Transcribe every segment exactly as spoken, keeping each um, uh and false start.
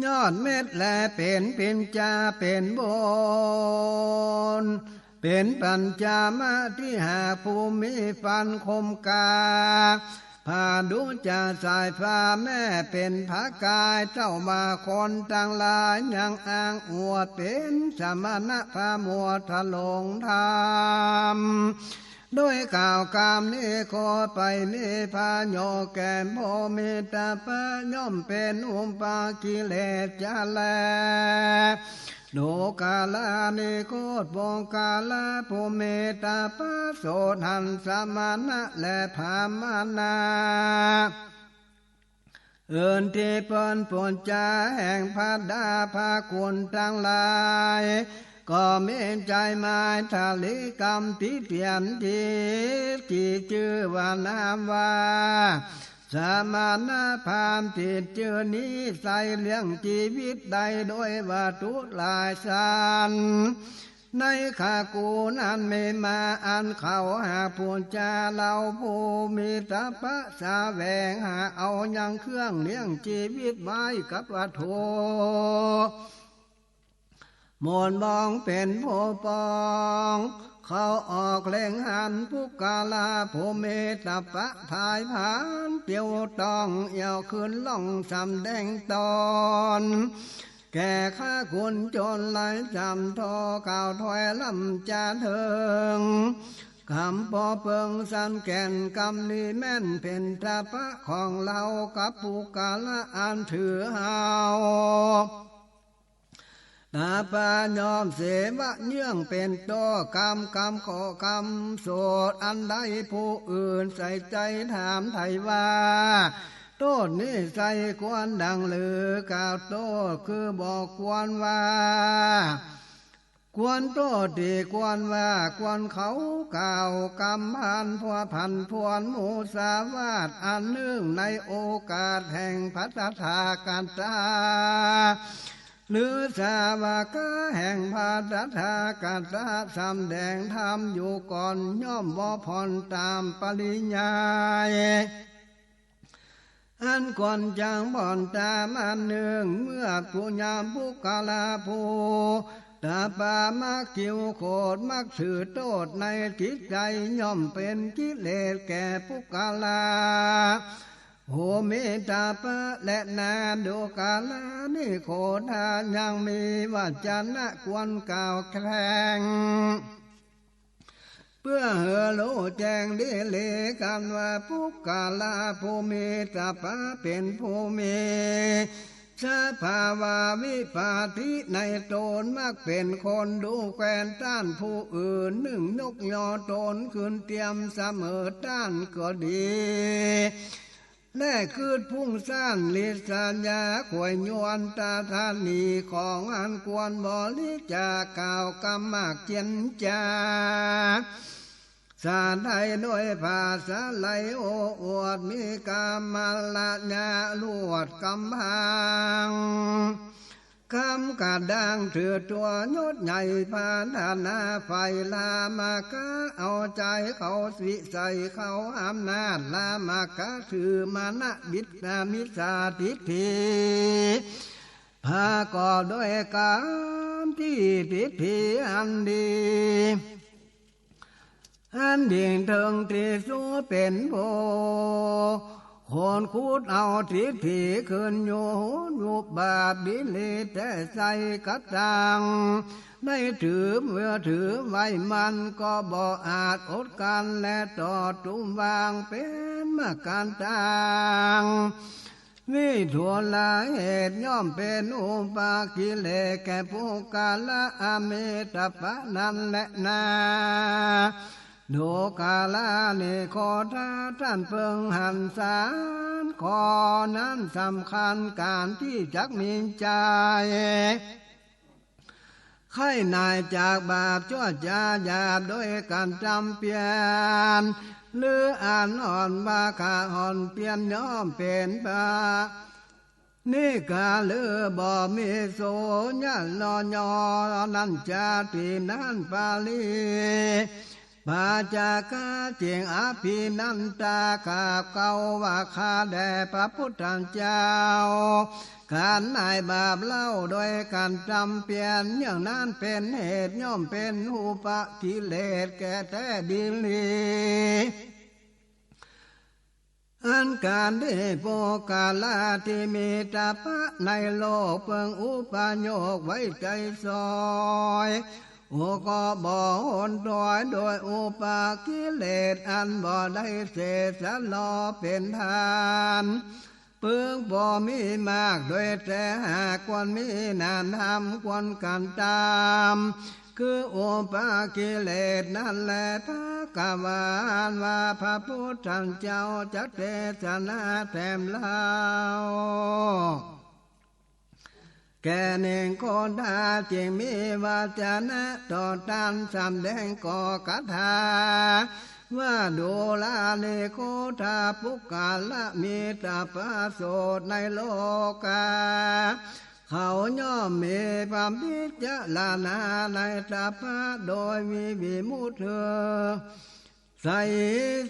ยอดเม็ดแลเป๋นปัญจาเป๋นบุญ เป๋นปัญจามาติหากผู้มีฟันคมกา ผาดูจะสายฟ้าแม่เป๋นพระกาย เจ้าว่าคนตังหลายยังอ้างอวดเป๋นสมณะพระมัวทะหลงธรรม โดยกล่าวกำนี้ขอไปมีประโยชน์แก่ผู้มีตปะ ย่อมเป๋นอุปกิเลสจะแล ดูกรานิโครธ ปุคคละผู้มีตปะ โสตหันสมณะและพราหมณะ อื่นตี้เปิ้นปู๋จาแห่งพระดาพระคุณตังหลาย ก็มีใจ๋หมายถลิกรรมติเตียนตี้ ตี้จื้อว่านามว่า สมณะพราหมณ์ ตี้จื้อนี้ใส่เลี้ยงจีวิตได้โดยวัตถุหลายสัน ในขกูนั้นมีมาอันเขาหากปู๋จาเฮาผู้มีตปะ แสวงหาเอายังเครื่องเลี้ยงจีวิตไว้กับวัตถุ หมุนมองเป๋นผู้ปอง เขาออกเล็งหันปุคคละผู้มีตปะ ผายผานเตียวต้อง เอี่ยวขึ้นล่องสำแดงตน แก่ข้าคุณจนหลายสามทอ กล่าวถ้อยลำจาเถิง กำปอเปิงสันแก่น กำนี้แม่นเป๋นตปะของเฮากับปุคคละอันถือเฮา ตปะย่อมเสวะเยื่องเป๋นโต้ กำ กำข้อกำโสตอันใด ผู้อื่นใส่ใจ๋ถามไถ่ว่า โต้นี้ใส่ควรดังหรือ กล่าวโต้คือบ่ควรว่า ควรโต้ตี้ควรว่า ควรเขากล่าวกำพันผัวพันผวนมุสาวาทอันนึ่งในโอกาสแห่งพระตถาคตา หรือสาวกะแห่งพระตถาคตา สำแดงธรรมอยู่ก่อน ย่อมบ่ผ่อนต๋ามปริยาย อันควรจักผ่อนต๋ามอันนึ่ง เมื่อปุญญาปุคคละผู้ตปะมักคิวโคตร มักถือโต้ษในจิตใจ๋ ย่อมเป๋นกิเลสแก่ปุคคละ ผู้มีตปะแลนา ดูกรานิโครธา ยังมีวจนะควรกล่าวแข่ง เปื้อหื้อฮู้แจ้งดีหลีกั๋นว่า ปุคคละผู้มีตปะเป๋นผู้มีสภาวะวิปาติในต๋น มักเป๋นคนดูแควนต้านผู้อื่น นึ่งยกยอต๋นขึ้นเตียมเสมอต้านก็ดี และกึ๊ดฟุ้งซ่านริษยา ข่วยยวนตาธานี ของอันควรบริจาค กล่าวกำมากเจียนจา สาไถโดยภาษาไหลโอ้อวด มีกามละยะลวดกำบัง กำกระด้างถือตั๋วยศใหญ่ ปรารถนาใฝ่ลามกะ เอาใจ๋เขาวิสัยเขาอำนาจ ลามกะถือมานะบิดามิจฉาทิฏฐิ ประกอบด้วยกามทิฏฐิอันดี อันยิ่งเถิงตี้สุดเป๋นผู้ ค้นขุดเอาทิฏฐิขึ้นอยู่ หุบาปดีหลีแต่ใส่กระตัง ได้ถือเมื่อถือไว้มั่น ก็บ่อาจอดกลั้น และต่อตุ้มวางเป๋นมากันตัง มีทั่วหลายเหตุ ย่อมเป๋นอุปกิเลสแก่ปุคคละอมีตปะนั้นแลนา ดูกรานิโครธา ต้านเปิงหันสารข้อนั้นสำคัญก๋านตี้จักมีใจ๋ ใค่หน่ายจากบาปชั่วจาหยาบ โดยก๋านจำเปียร หรืออันอ่อนว่าข้าอ่อนเปียร ย่อมเป๋นปะ นิกาหรือบ่มีโสญะนอยอ นันจาตินันปาลี ปัจจาคะจึงอภินันทากราบเกล้าว่า ข้าแต่พระปุทธเจ้า ก๋านได้บาปเล่าโดยก๋านตำเปียรอย่างนั้นเป๋นเหตุ ย่อมเป๋นอุปกิเลสแก่แต๊ดีหลี อันก๋านตี้ปุคคละตี้มีตะปะในโลกเปิงอุปโยคไว้ใจ๋สอย อุก็บ่หนถอยโดยอุปกิเลสอันบ่ได้เสสะลอเป๋นทาน เปิงบ่มีมากโดยแต๊หากควรมีนาธรรมควรกระตำ คืออุปกิเลสนั้นแล ภควา อันว่าพระปุทธเจ้าจักเตสนาแถมเล่า แก่เณโคฏาจึงมีวจนะต่อต้านสำแดงก็กถา ว่าดูราเณโคฏา ปุคคละมีตะปะโสดในโลกา เขาย่อมมีความพิจารณาในตะปะโดยมีวิมุตติ ใส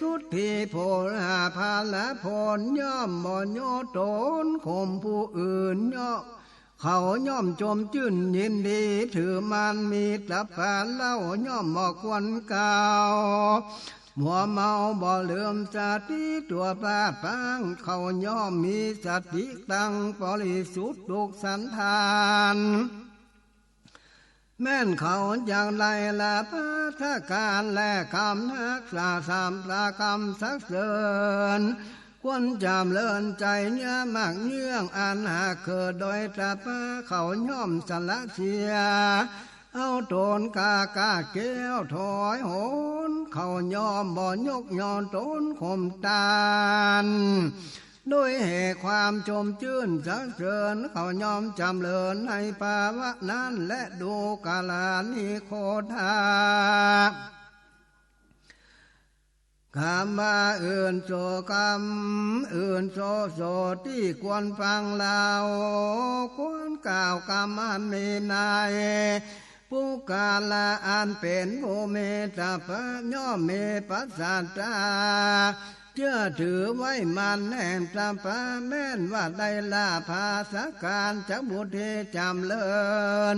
สุทธิผล ผละผลย่อมบ่โยตนข่มผู้อื่น ย่อม เขาย่อมจมจื้นยินดีถือมัน มีตะปะเล่าย่อมบ่ควรเกล้า มัวเมาบ่เหลื่อมสติตั๋วปราดปราง เขาย่อมมีสติตั้งบริสุทธิ์ทุกสันฐาน แม่นเขาจักได้ลาภาสการและกำฮักษาสามประกำสรรเสริญ ควรจ๋ำเริญใจ๋เยียะมากเยื่อง อันหากเกิดโดยตะปะ เขาย่อมสละเสีย เอาต๋นกากาแก้วถอยหน เขาย่อมบ่ยกย่อนต๋นข่มต้าน ด้วยเหตุความจมจื้นสรรเสริญ เขาย่อมจ๋ำเริญในภาวะนั้นแล ดูราเณโคฏา กำว่าอื่นโส กำอื่นโส โสตี้ควรฟังเล่า ควรกล่าวกำอันมีใน ปุคคละอันเป๋นผู้มีตะปะ ย่อมมีปัสสัตตา เจื้อถือไว้มั่นแห่งตะปะ แม่นว่าได้ลาภาสการ จักบุตรีจ๋ำเริญ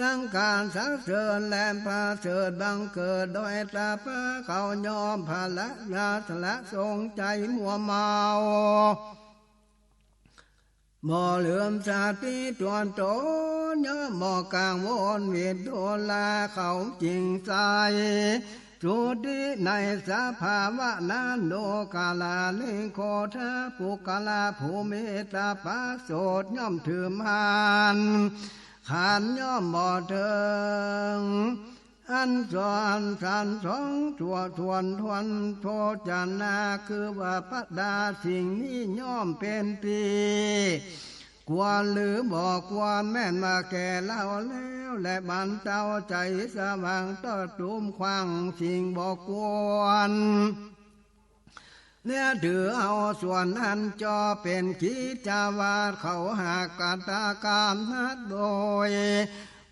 ตั้งก๋านสรรเสริญและประเสริฐบังเกิดโดยตะปะ เขาย่อมผละลาสละสงสัยมัวเมา บ่เหลื่อมสติตั๋วต๋น ย่อมบ่กังวลวิตกทุลา เขาจึงใสสุทธิในสภาวะนั้น ดูราเณโคฏา ปุคคละผู้มีตะปะโสดย่อมถือมัน ขันย่อมบ่เถิง อันสอนสันสองทั่วถ้วนทวนโภจนา คือว่าบรรดาสิ่งนี้ย่อมเป๋นตี้ควรหรือบ่ควร แม่นว่าแก่เล่าแล้ว และบรรเทาใจ๋สว่างตอดตูมขว้างสิ่งบ่ควร และถือเอาส่วนอันจอเป๋นกิจจาวัตร เขาหากกระตำนัดโดย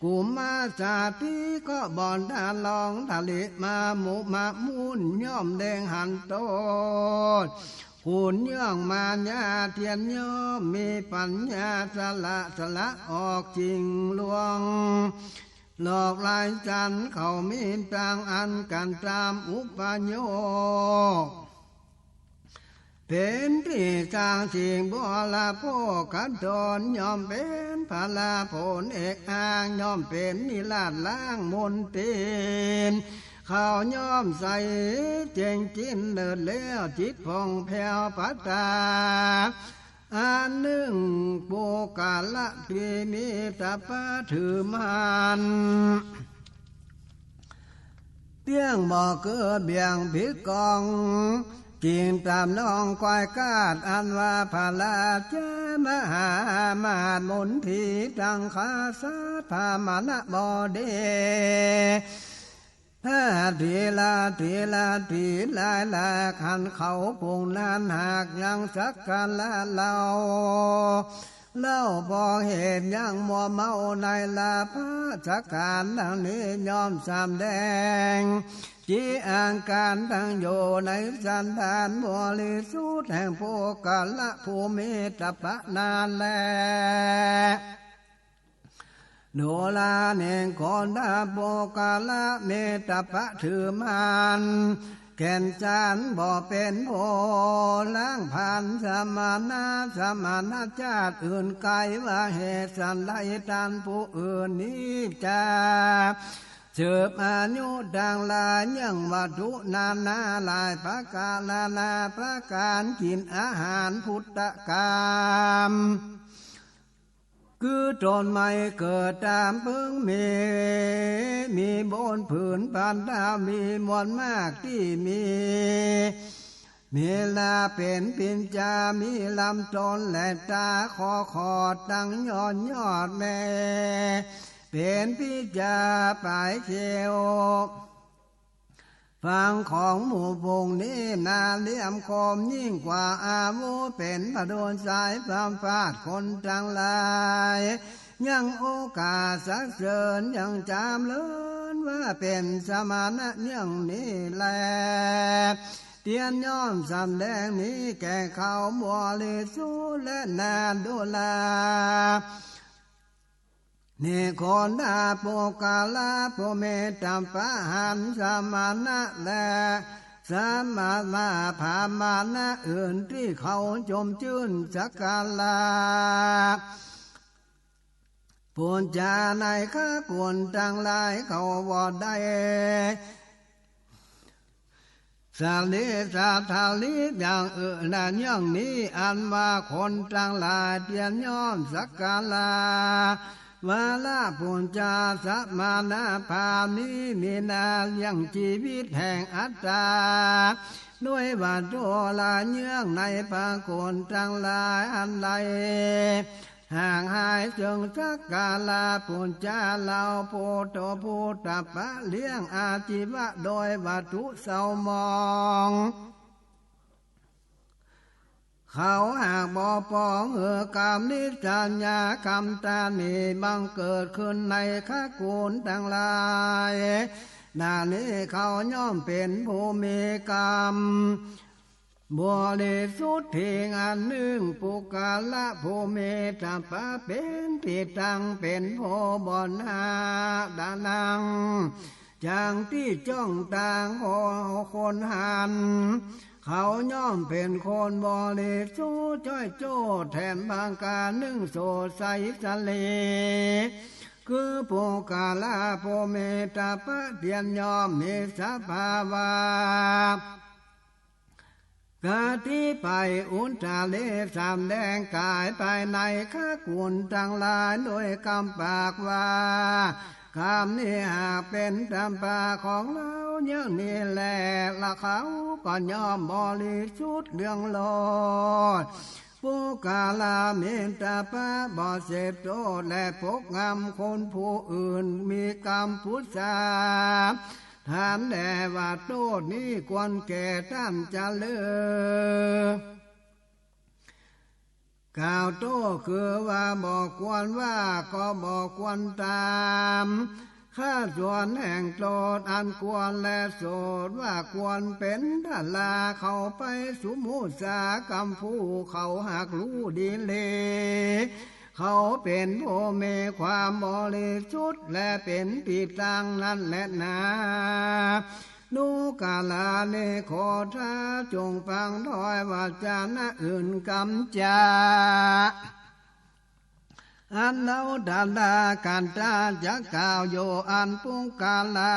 กุมมาสติ ก็บ่ทะลองทะเลมามุมามุ่น ย่อมเล็งหันโต้ษ คุณเยื่องมายาเตียน ย่อมมีปัญญาสละสละออกสิ่งลวง หลอกหลายสัน เขามีตางอันกระตำอุปโยค เป๋นตี้สร้างสิ่งบริโภคตน ย่อมเป๋นผละผลเอกอ้าง ย่อมเป๋นนิราศล้างมลทิน เขาย่อมใสเจ๋งจินเลิศแล้ว จิตผ่องแผ้วปัตตา อันนึ่งปุคคละตี้มีตะปะถือมัน เตี้ยงบ่เกือเบี่ยงผิดกอง จิ่งตามน้องควายกาด อันว่าพระราชามหาอำมาตย์มนตรีตังคาสาพมนบดี ถ้าทีละทีละทีหลายหลายขันเขาพงนั้นหากยังสักการะเล่า เล่าบ่เหตุยังมัวเมาในลาภาสการดังนี้ย่อมสำแดง จิอาก๋านตังอยู่ในสันดานบริสุทธิ์แห่งปุคคละผู้มีตะปะนั้นแล ดูรานิโครธาปุคคละมีตะปะถือมั่น แก่นสารบ่เป๋นผู้ล้างผลาญสมณะ สมณะจาติอื่นไกล ว่าเหตุสันใดต้านผู้อื่นนี้จะ สืบอายุตังหลาย เยื่องวัตถุนานาหลายประก๋าน นานาประก๋าน กิ๋นอาหารพุทธกรรม คือต๋นไม่เกิดต๋ามเปิงมี มีบนผืนปัตตภีมวลมากตี้มี มีลาเป๋นปิจจา มีลำต้นและต๋า ข้อขอดตังยอด ยอดแม่ เป๋นปิจจาป๋ายเขียว ฟังของหมู่ฝูงนี้นาเลียมคมยิ่งกว่าอาวุธ เป๋นผดุลสายฟ้าฟาด คนตังหลาย ยังโอกาสสรรเสริญ ยังจ๋ำเริญว่าเป๋นสมณะเยื่องนี้แล เตียนย่อมสำแดงนี้แก่เขาบริสุทธิ์และนาดูรา นิโครธาปุคคละผู้มีตะปะหันสมณะและสมณะพราหมณ์อื่นตี้เขาจมจื้นสักการะปู๋จาในข้ากุลตังหลาย เขาบ่ได้ สาลีสาทาลีอย่างอื่นนั้นอย่างนี้ อันว่าคนตังหลายเตียนย่อมสักการะ วาระปู๋จาสมณะพราหมณ์นี้ มีนาเลี้ยงจีวิตแห่งอัตตา ด้วยวัตถุละเยื่องในพระกุลตังหลายอันใด ห่างหายเซิงสักการะปู๋จาเฮา ปุโตปุตตะปะเลี้ยงอาจีวะโดยวัตถุเศร้าหมอง เขาหากบ่ปองหื้อกรรมนิสสัญญากรรมตานี้บังเกิดขึ้นในข้ากุลตังหลาย นานี้เขาย่อมเป๋นผู้มีกรรม บริสุทธิ์เพียงอันนึ่ง ปุคคละผู้มีตะปะเป๋นตี้ตั้ง เป๋นผู้บ่หน้าดานัง จังตี้จ้องตางคนหัน เขาย่อมเป๋นคนบริสุทธิ์จ้อยโจ้แถมบางก๋านนึ่งโสดใสสะเล คือปุคคละผู้มีตะปะเตียนย่อมมีสภาวะ กะตี้ไปอุตริสำแดงก๋ายภายในข้ากุลตังหลาย โดยกำปากว่า กรรมนี้หากเป๋นตะปะของเฮาอย่างนี้แล ละเขาก็ย่อมบริสุทธิ์เลื่องโลด ปุคคละมีตะปะบ่เสพโต้ษ และปกงำคนผู้อื่นมีกรรมปุสสา ถามแด่ว่าโต้ษนี้ควรแก่ต้านจะเล่อ กล่าวโต้ษคือว่าบ่ควรว่าก็บ่ควรต๋าม ข้าส่วนแห่งโต้ษอันควรและโสดว่าควรเป๋นทรา เขาไปสุมุสากัมภูเขาหากฮู้ดีเล เขาเป๋นผู้มีความบริสุทธิ์และเป๋นตี้ตั้งนั้นแลนา ดูรานิโครธา จงฟังถ้อยวาจานะอื่นกำจา อันเฮาตถาคตะจะกล่าวอยู่ อันปุคคละ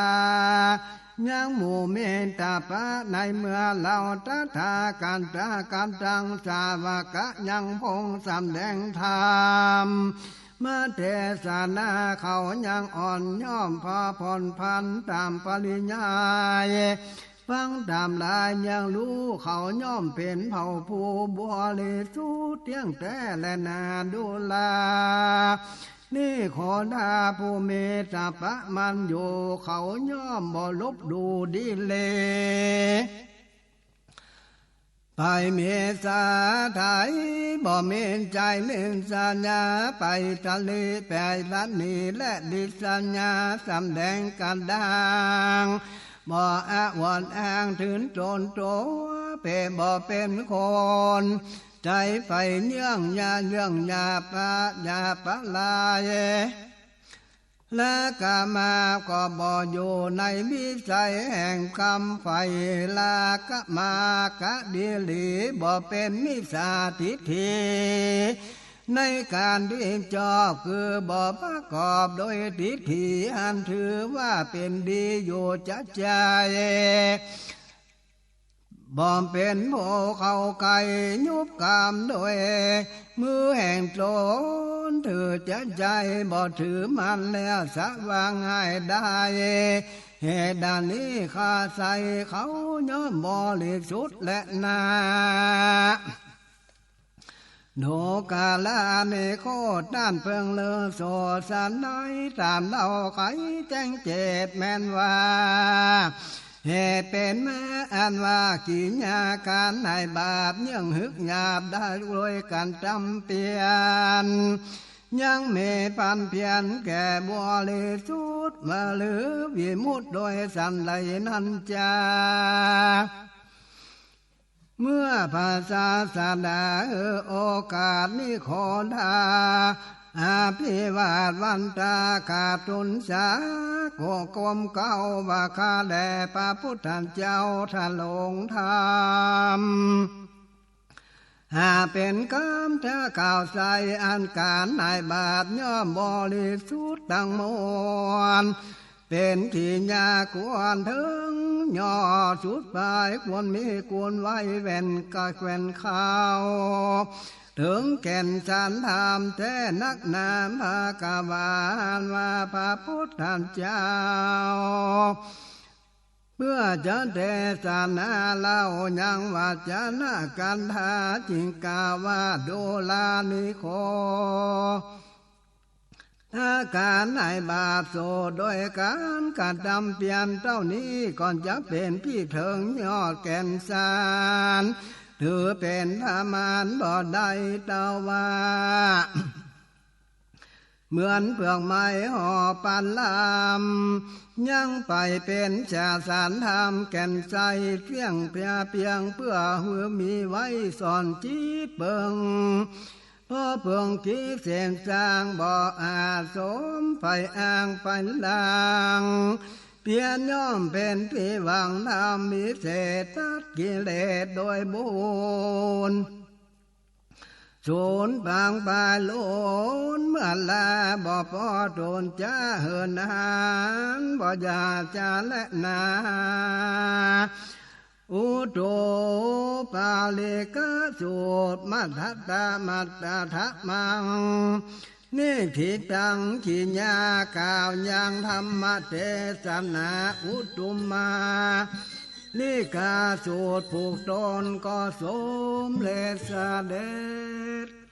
ยังหมู่มีตะปะในเมื่อเฮาตถาคตะกำตังสาวกะยังพงสำแดงธรรม มาเตสนาเขายังอ่อนย่อมผ่อผ่อนผันต๋ามปริยาย ฟังธรรมหลายยังฮู้ เขาย่อมเป๋นเผ่าผู้บริสุทธิ์เตี้ยงแต๊แลนาดูรา นิโครธาผู้มีตะปะมั่นอยู่ เขาย่อมบ่ลบหลู่ดีเล ไปมีสาไถบ่มีใจ๋นิสสัญญา ไปตะลิไปละหนีและนิสสัญญาสำแดงกระด้าง บ่อวดอ้างถืนต๋นตั๋ว เป๋นบ่เป๋นคน ใจ๋ใฝ่เยื่องยาเยื่องหยาบปะ หยาบปะลาย ราคะมาก็บ่อยู่ในวิสัยแห่งกำใฝ่ ราคะมาคะดีหลี บ่เป๋นมิจฉาทิฏฐิ ในก๋านตี้จอบ คือบ่ประกอบโดยทิฏฐิอันถือว่าเป๋นดีอยู่จ๊ะใจ๋ บ่เป๋นผู้เข้าใก้ ยุบกำโดยมือแห่งต๋น ถือจ๊ะใจ๋ บ่ถือมันแล้วสว่างหายได้ เหตุดังนี้ข้าใส่เขาย่อมบริสุทธิ์แลนา ดูกรานิโคตต้านเปิงเลิงโส สันใดต๋ามเล่าไขแจ้งเจตแม่นว่า เหตุเป๋นมาอันว่ากิริยาก๋านในบาปเยื่องหึกหยาบได้โดยก๋านตำเปียร ยังมีปันเปียรแก่บริสุทธิ์มาหรือวิมุตติโดยสันใดนั้นจา เมื่อพระศาสดาหื้อโอกาสนิโคดา อภิวาทวันตาขาบทูลสาโกกมเกล้าว่า ข้าแลพระพุทธเจ้าทรงธรรม หากเป๋นกำถ้ากล่าวใส่อันก๋านในบาปย่อมบริสุทธิ์ตังมวล เป๋นกิริยาควรเถิงยอดสุดปาย ควรมีควรไว้แว่นกะแควนเขา เถิงแก่นสารธรรมแต๊นักหนา ภาคว่าอันว่าพระพุทธเจ้า เปื้อจะเตสนาเล่ายังวัจจะกันถา จึงกล่าวว่า ดูรานิโค ถ้าก๋านในบาปโสดโดยก๋านกระตำเปียรเต้านี้ ก็จะเป๋นตี้เถิงยอดแก่นสาร ถือเป๋นประมาณบ่ได้เต้าว่า เหมือนเปลือกไม้ห่อปันลำ ยังไปเป๋นสาสารธรรมแก่นใสเตี้ยงเปียเปียง เปื้อหื้อมีไว้สอนจิตเปิง เพราะเปิงกิเลสเส้นสร้างบ่อาจสมไปอ้างไปหลัง เปียรย่อมเป๋นตี้หวังธรรมวิเศษตัดกิเลสโดยบุญ สูญปางปายล้นเมื่อลา บ่ปอต๋นจะเหินหาง บ่อยากจะแลนา อุตุปาลิกสูตร มัทธะมัทธะมัง นิทิตัง กิริยากล่าวยังธรรมเตสนา อุตุมาลิกาสูตรผูกตนก็สมเร็จเสด็จ